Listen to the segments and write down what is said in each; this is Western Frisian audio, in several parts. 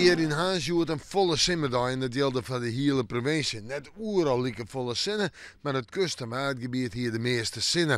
hjir yn Harns hjoed in folle simmerdei en dat jilde foar de hiele provinsje. Net oeral like folle sinne, mar it kust- en waadgebiet hie de measte sinne.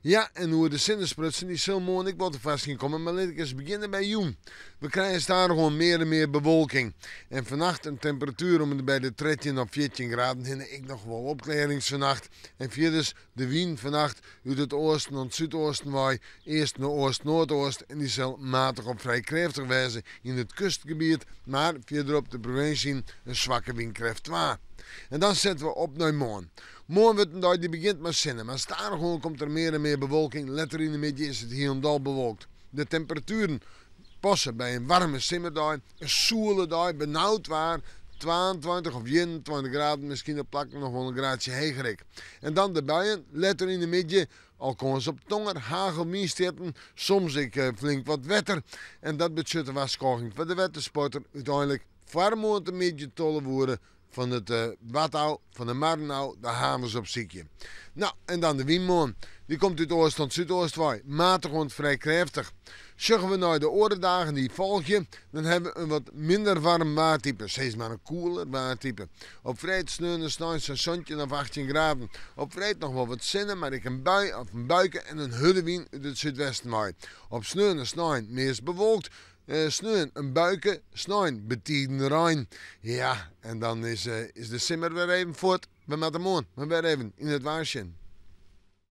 Ja, en oer de sinne sprutsen, dy sil moarn ek wol tefoarskyn komme, mar lit ik ris begjinne by jûn. We krije stadichoan mear en mear bewolking en fannacht in temperatuer om en by de 13 of 14 graden hinne. Ek noch wol opklearrings fannacht en fierders De wyn fannacht út it oasten oant súdoasten wei, earst nei oast-noardoost en dy sil matich of frij krêftich wêze yn it kustgebiet, mar fierderop de provinsje yn in swakke wynkrêft twa. En dan sette we op nei moarn. Moarn wurdt in dei dy't begjint mei sinne, mar stadichoan komt der mear en mear bewolking, letter yn de middei is it hielendal bewolkt. De temperatueren passe by in waarme simmerdei, in soele dei, benaud waar, 22 of 21 graden, miskien op plakken noch wol in graadsje heger ek. En dan de buien, letter yn de middei, al kâns op tonger, hagel, wynstjitten, soms ek flink wat wetter. En dat betsjut in warskôging foar de wettersporter, úteinlik foar moarntemiddei 12 oere fan it Wad ôf, fan de marren ôf, de havens opsykje. No, en dan de wyn moarn. Dy komt út oast oant súdoast wei, matich oant frij krêftich. Sjogge we nei de oare dagen dy't folgje, dan hawwe we in wat minder waarm waartype, sis mar in koeler waartype. Op freed, sneon en snein sa'n 17 of 18 graden. Op freed noch wol wat sinne, mar ek in bui of in buike en in hurde wyn út it súdwesten wei. Op sneon en snein meast bewolkt, Sneon in buike, snein betiden rein. Ja, en dan is de simmer wer even fuort. We moatte moarn mar wer even yn it waar sjen.